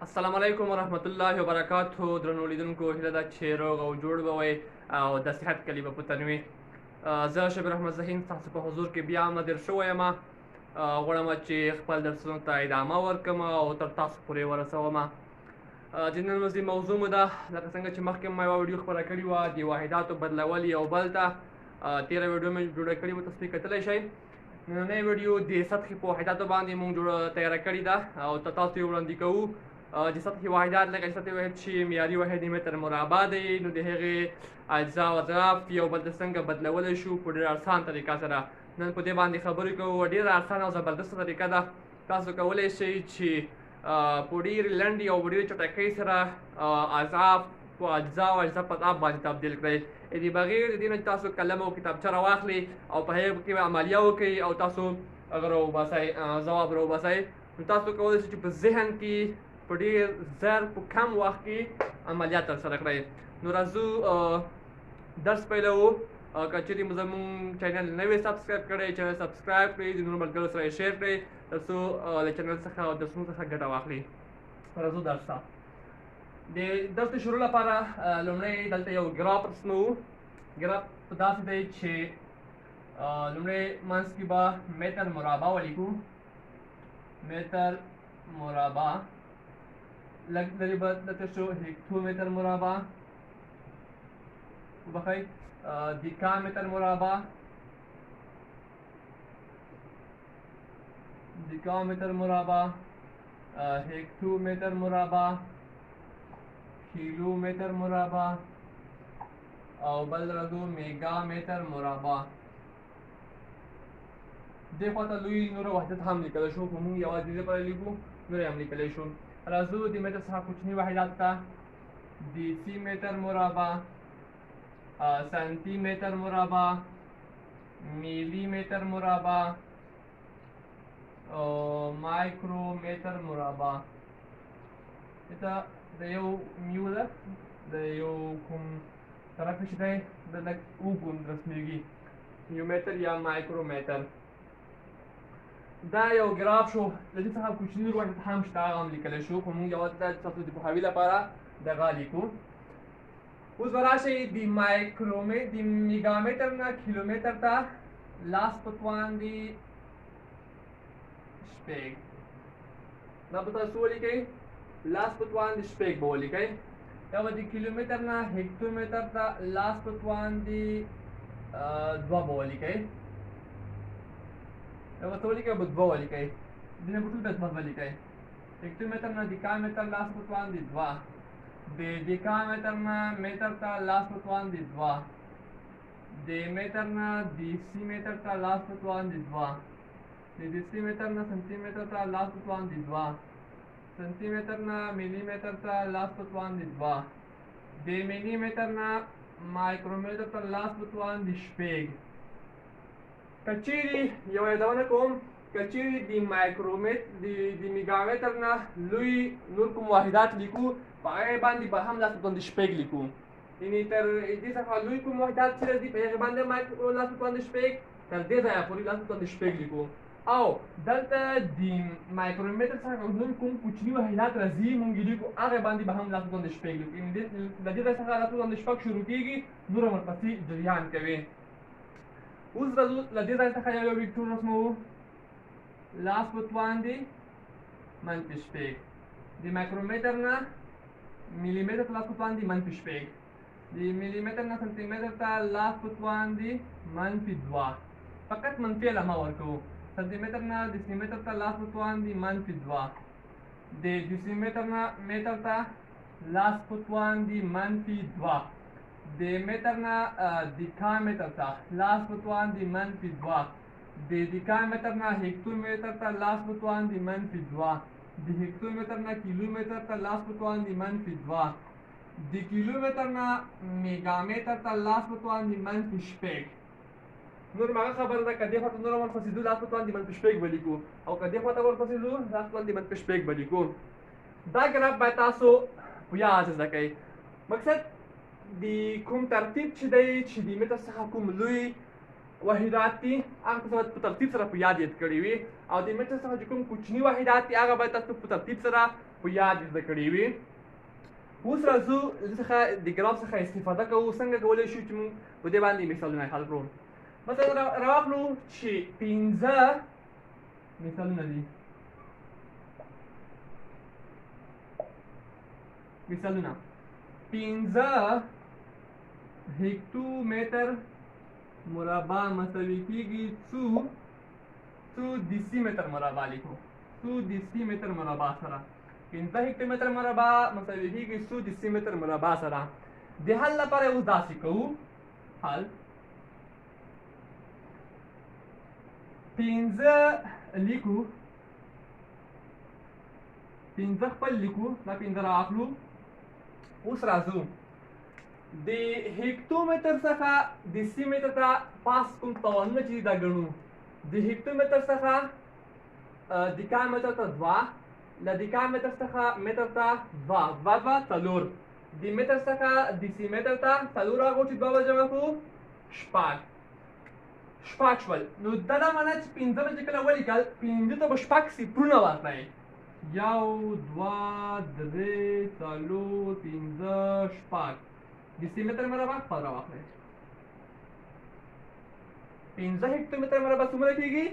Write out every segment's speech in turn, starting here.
السلام علیکم ورحمت الله وبرکاته. درنو لیدونکو، هیله ده چې روغ او جوړ به وئ او د صحت کلي به په تن وي. زه شبیر احمد ذهین ستاسو په حضور کې بیا هم نادر شوی یم. غواړم چې خپل درسونو ته ادامه ورکړم او تر تاسو پورې ورسوم. د نن ورځې موضوع مو ده، لکه څنګه چې مخکې ما یوه ویډیو خپره کړې وه د واحداتو بدلول یو بل ته، تېره ویډیو مې جوړه کړې وه، تاسو یې کتلی شئ. نننۍ ویډیو د سطحې په واحداتو باندې موږ جوړه تیاره کړې ده او تاسو یې وړاندې کوو. د سطحې واحدات لکه سطحې واحد چې معیاري واحد متر مربع دی، نو د هغې اجزا او اطراف یو بل ته څنګه بدلولی شو په ډېره اسان طریقه سره نن په دې باندې خبرې کوو. ډېره اسانه او زبردسته طریقه ده. تاسو کولی شئ چې په ډېرې لنډې او په ډېرې چټکۍ سره اضعاف په اجزا او اجزا په اضعاف باندې تبدیل کړئ، یعنې بغیر د دې نه چې تاسو قلم او کتابچه راواخلئ او په هغې کې عملیه وکړئ او تاسو هغه راوباسئ، ځواب راوباسئ. نو تاسو کولی شئ چې په ذهن کې په ډېر زر په کم وخت کې عملیات ترسره کړئ. نو راځو درس پیلوو. که چېرې مو زموږ چینل نوی subscribe کړی، چینل subscribe کړئ، د نورو ملګرو سره یې share کړئ تر څو له چینل څخه او درسونو څخه ګټه واخلي. راځو درس ته. د درس شروع لپاره لومړی دلته یو ګراف رسموو. ګراف په داسې دی چې لومړی منځ کې به متر مربع ولیکو، متر مربع، لږ لرې به دلته شو هکتومتر مربع، وبخښئ دیکامتر مربع، دیکامتر مربع، هکتومتر مربع، کیلومتر مربع او بل راځو میګامتر مربع. دې خوا ته لوی نور وحدت هم لیکلی شو، خو موږ یوازې دې لپاره لیکو، نور یې هم لیکلی شو. راځو د متر څخه کوچني واحدات ته، دیسي متر مربع، سانتي متر مربع، میلي متر مربع او مایکرومتر مربع. دته د یو میو ده، د یو کوم طرف چې دی د لږ اوږد رسمېږي، میومتر یا مایکرومتر. دا یو ګراف شو. له دې څخه کوچني نور واحد هم شته، هغه هم لیکلی شو، خو موږ یوازې دا ستاسو د پوهاوي لپاره دغه لیکو. اوس به راشئ د د میګامتر نه کیلومتر ته لاس په توان دي شپږ، دا به تاسو ولیکئ، لاس په توان دي شپږ به ولیکئ. یا به د کیلومتر نه هکتومتر ته لاس په توان دي دوه به ولیکئ، یا به څه ولیکئ، به دوه ولیکئ، دې نه به ټول بیا دوه ولیکئ. هکتومتر نه دیکامتر لاس په توان دي دوه، د دیکامتر نه متر ته لاس په توان دي دوه، د متر نه دیسي متر ته لاس په توان دي دوه، د دیسي متر نه سانتي متر ته لاس په توان دي دوه، سانتي متر نه ملي متر ته لاس په توان دي دوه، د ملي متر نه مایکرومتر ته لاس په توان دي شپږ. که چیرې یوه یادونه کوم، که چیرې د مایکرومتر د میګامتر نه لوی نور کوم واحدات لیکو، په هغې باندې به هم لاس په توان د شپږ لیکو. یعنې تر دې څخه لوی کوم واحدات چې راځي په هغې باندې لاس په توان د شپږ، تر دې ځایه پورې لاس په توان د شپږ لیکو. او دلته د مایکرومتر څخه نور کوم کوچني واحدات راځي مونږ یې لیکو، هغې باندې به هم لاس په توان د شپږ لیکو. یعنې له دې ځای څخه لاس په توان د شپږ شروع کېږي، نور هم ورپسې جریان کوي. اوس راځو له دې ځای څخه یو یو ویکټور رسموو. لاس په توان دی منفي شپږ، د مایکرومتر نه ملي متر ته لاس په توان دی منفي شپږ، د ملي متر نه سانتي متر ته لاس په توان دی منفي دوه، فقط منفي علامه ورکوو. سانتي متر نه دیسي متر ته لاس په توان دی منفي دوه، د دیسي متر نه متر ته لاس په توان دی منفي دوه، د متر نه دیکامتر ته لاس په توان دی منفي دوه، د دیکامتر نه هکتومتر ته لاس په توان دی منفي دوه، د هکتومتر نه کیلومتر ته لاس په توان دی منفي دوه، د کیلومتر نه میګامتر ته لاس په توان دی منفي شپږ. نور هغه خبره ده، که دې خوا ته نور ورپسې ځو لاس په توان دی منفي شپږ به لیکو، او که دې خوا ته ورپسې ځو لاس په توان دی منفي شپږ به لیکو. دا ګراف باید تاسو په یاد زده کړئ. مقصد د کوم ترتیب چې دی، چې د متر څخه کوم لوی واحدات دي هغه تاسو باید په ترتیب سره په یاد یاد کړي وي، او د متر څخه چې کوم کوچني واحدات دي هغه باید تاسو په ترتیب سره په یاد زده کړي وي. اوس راځو له څخه د ګراف څخه استفاده کوو، څنګه کولی شو چې موږ په دې باندې مثالونه حل کړو. مثلا راواخلو چې 5 مثالونه دي، مثالونه 5 هکتومتر مربع مساوي کېږي څو دیسي متر مربع لیکو، څو دیسي متر مربع سره. 5 هکتومتر مربع مساوي کېږي څو دیسي متر مربع سره. د حل لپاره اوس داسې کوو، حل 5 لیکو، 5 خپل لیکو، دا 5 رااخلو. اوس راځو د هکتومتر څخه دیسي متر ته پاس کوم توانونه چې دا ګڼو. د هکتومتر څخه دیکامتر ته 2، له دیکامتر څخه متر ته 2، 2 2 4، د متر څخه دیسي متر ته 4 راغو چې 2 به جمع کړو شپږ، شپږ شول. نو دا دا معنا چې 5 به چې کله ولیکل 5 ته به 6 صفرونه ورکړئ، 1 2 3 4 5 6. دیسي متر مربع خپل راواخلئ. 5 هکتومتر مربع څومره کېږي؟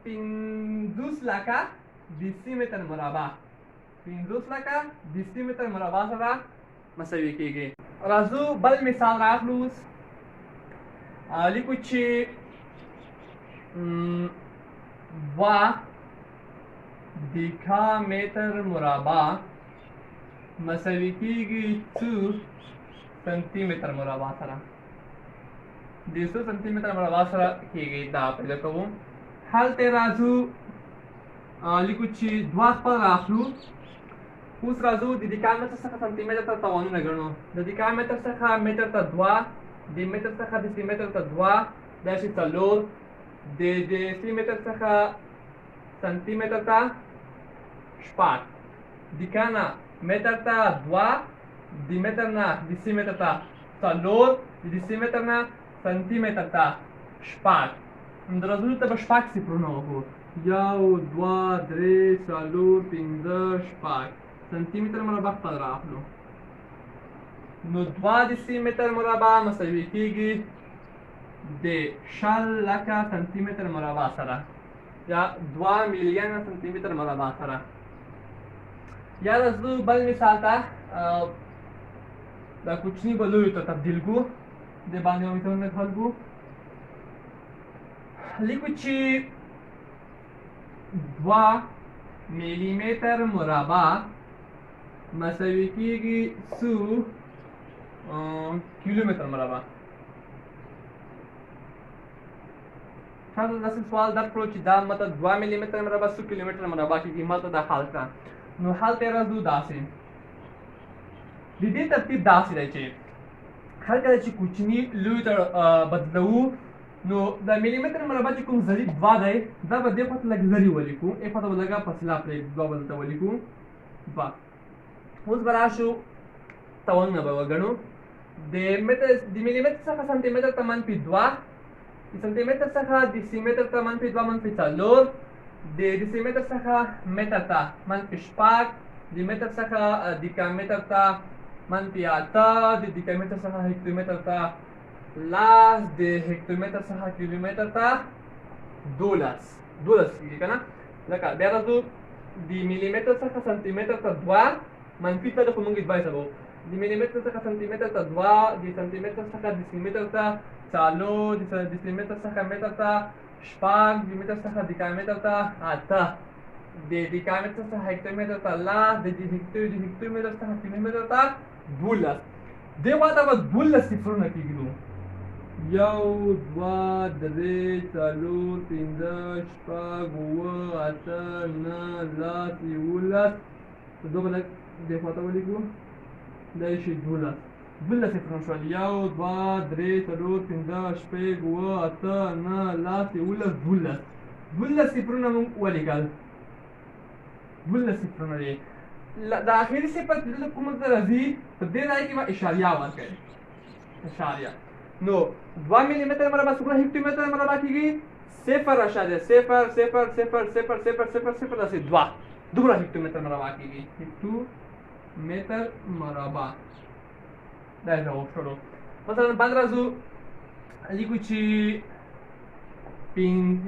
50 لکه دیسي متر مربع، 50 لکه دیسي متر مربع سره مساوي کېږي. راځو بل مثال راخلو. اوس لیکو چې 2 دیکامتر مربع مساوي کېږي څو سانتي متر مربع سره، د څو سانتي متر مربع سره کېږي. دا پیدا کوو. هلته راځو لیکو چې 2 خپل راخلو. اوس راځو د دیکامتر څخه سانتي متر ته توانونه ګڼو. د دیکامتر څخه متر ته 2، د متر څخه دیسي متر ته 2، داسې 4، د دیسي متر څخه سانتي متر ته 6، دیکا نه متر ته 2، د متر نه دیسي متر ته 4، د دیسي متر نه سانتي متر ته 6. نو د راځو ته به 6 صفرونه وکړو، 1 2 3 4 5 6. سانتي متر مربع خپل راخلو. نو 2 دیسي متر مربع مساوي کېږي د 20 لکه سانتي متر مربع سره، یا 2 میلیونه سانتي متر مربع سره. یا راځو بل مثال ته، دا کوچني به لویو ته تبدیل کړو، دې باندې به مثالونه حل کړو. لیکو چې 2 میلی متر مربع مساوي کېږي څو کیلومتر مربع. تاسو داسې سوال درکړو چې دا ماته 2 میلی متر مربع څو کیلومتر مربع کېږي، ماته دا حل کړه. نو حل ته راځو داسې، د دې ترتیب داسې دی چې هر کله چې کوچني لوی ته بدلوو، نو د میلی متر مربع چې کوم ضریب 2 دی دا به دې خوا ته لږ لرې ولیکو، ای خوا ته به لږه فاصله پرېږدو، 2 به دلته ولیکو 2. اوس به راشو توانونه به وګڼو. د میلی متر څخه سانتي متر ته منفي 2، د سانتي متر څخه دیسي متر ته منفي 2 منفي 4، د دیسي متر څخه متر ته منفي 6، د متر څخه دیکامتر ته منفي 8، د دیکامتر څخه هکتومتر ته 10، د هکتومتر څخه کیلومتر ته 12، 12 کېږي که نه. لکه بیا راځو د میلی متر څخه سانتي متر ته 2 منفي ته، خو موږ یې 2 حسابوو. د میلی متر څخه سانتي متر ته 2، د سانتي متر څخه دیسي متر ته 4، د دیسي متر څخه متر ته 6، د متر څخه دیکامتر ته 8، د دیکامتر څخه هکتومتر ته 10، د هکتومتر څخه کیلومتر ته 12. دې خوا ته به 12 صفرونه کېږدو، 1 2 3 4 5 6 7 8 9 10 11. دوه به لږ دې خوا ته ولیکو، دا شي 12، 12 صفرونه شول، 1 2 3 4 5 6 7 8 9 10 11 12. 12 صفرونه موږ ولیکل، 12 صفرونه دي. د اخري صفر چې دلته کوم ځای راځي په دې ځای کې به اشاریه ورکړئ، اشاریه. نو 2 میلی متر مربع څومره هکتومتر مربع کېږي؟ 0.0 0 0 0 0 0 0 0 داسې 2، دومره هکتومتر مربع کېږي. هکتومتر مربع دا یې ځواب شولو. مثلا بل راځو لیکو چې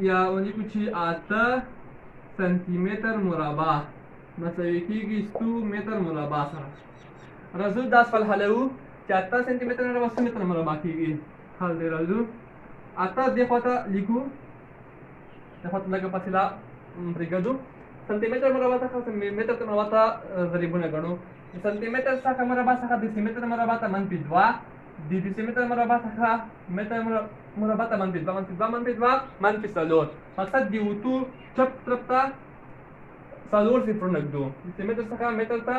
یا ولیکو چې 8 سانتي متر مربع مساوي کېږي 100 متر مربع سره. راځو دا سوال حلوو چې 8 سانتي متر مربع 100 متر مربع کېږي. حل دی. راځو 8 دې خوا ته لیکو، دې خوا ته لږه فاصله پرېږدو. سانتي متر مربع څخه متر مربع ته ضریبونه ګڼو. د سانتي متر څخه مربع څخه دسي متر مربع ته منفي 2، د دسي متر مربع څخه متر مربع ته منفي 2، منفي 2، منفي 2، منفي 4. مقصد د اوتو چپ طرف ته 4 صفرونه ږدو. دسي متر څخه متر ته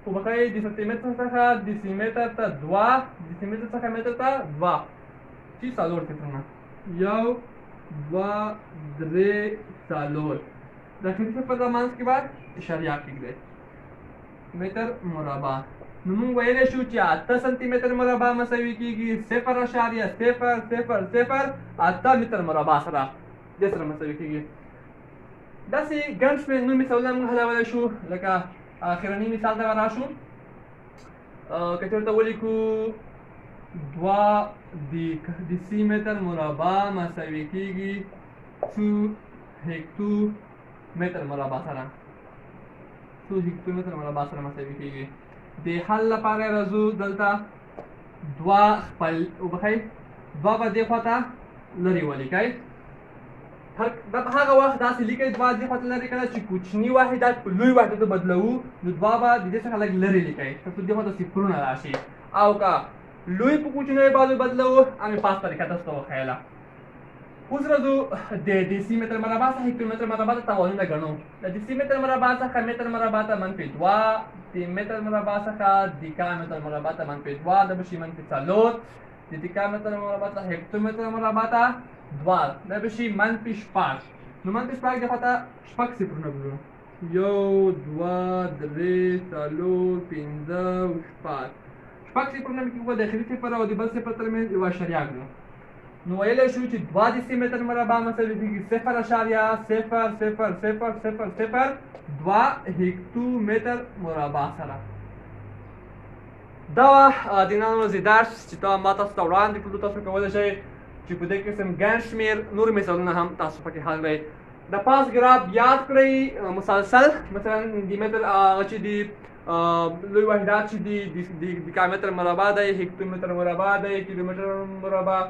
وبخښئ، د سانتي متر څخه دسي متر ته 2، دسي متر څخه متر ته 2، چې 4 صفرونه، 1 2 3 4. د اخري صفر د منځ کې به اشاریه کېږدئ. متر مربع. نو موږ ویلی شو چې 8 سانتي متر مربع مساوي کېږي 0.0008 متر مربع سره، دې سره مساوي کېږي. داسې ګڼ شمېر نور مثالونه موږ حلولی شو، لکه اخرني مثال ته به راشو. که چېرته ولیکو 2 دسي متر مربع مساوي کېږي 2 هکتو متر مربع سره، 2 هکتو متر مربع سره مساوي کېږي. د حل لپاره راځو دلته 2 خپل وبخښئ، 2 به دې خوا ته لرې ولیکئ. دا په هغه وخت داسې لیکئ 2 دې خوا ته لرې کړه چې کوچني واحدات په لوی واحداتو بدلوو، نو 2 به د دې څخه لږ لرې لیکئ تر څو دې خوا ته صفرونه راشي، او که لوی په کوچنیو بعضو بدلوو همې پاس طریقه تاسو ته وښیله. اوس راځو د دسي متر مربع څخه هکتومتر مربع ته توانونه ګڼو. د دسي متر مربع څخه متر مربع ته منفي 2، د متر مربع څخه دیکا متر مربع ته منفي 2، دا به شي منفي 4، د دیکا متر مربع څخه هکتومتر مربع ته 2، دا به شي منفي 6. نو منفي 6 دې خوا ته 6 صفرونه ګورو، 1 2 3 4 5 6. 6 صفرونه مې کېږو د اخري صفر او د بل صفر ترمنځ یوه اشاریه کړو. نو ویلی شو چې 2 دسي متر مربع مساوي کېږي 0.000002 هکتو متر مربع سره. دا وه د نن ورځې درس چې ما تاسو ته وړاندې کړو. تاسو کولی شئ چې په دې قسم ګڼ شمېر نور مثالونه هم تاسو پکې حل کړئ. د پاس ګراف یاد کړئ مسلسل، مثلا د متر هغه چې د لوی واحدات چې دي دیکامتر مربع دی، هکتومتر مربع دی، کیلومتر مربع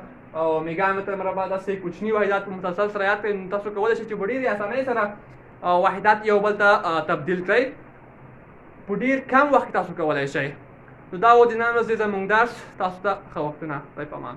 او میګامتر مربع، داسې کوچني واحدات په مسلسل سره یاد کړئ. نو تاسو کولی شئ چې په ډېرې اسانۍ سره واحدات یو بل ته تبدیل کړئ په ډېر کم وخت کې تاسو کولی شئ. نو دا و د نن ورځې زموږ درس. تاسو ته ښه وختونه. خدای په امان.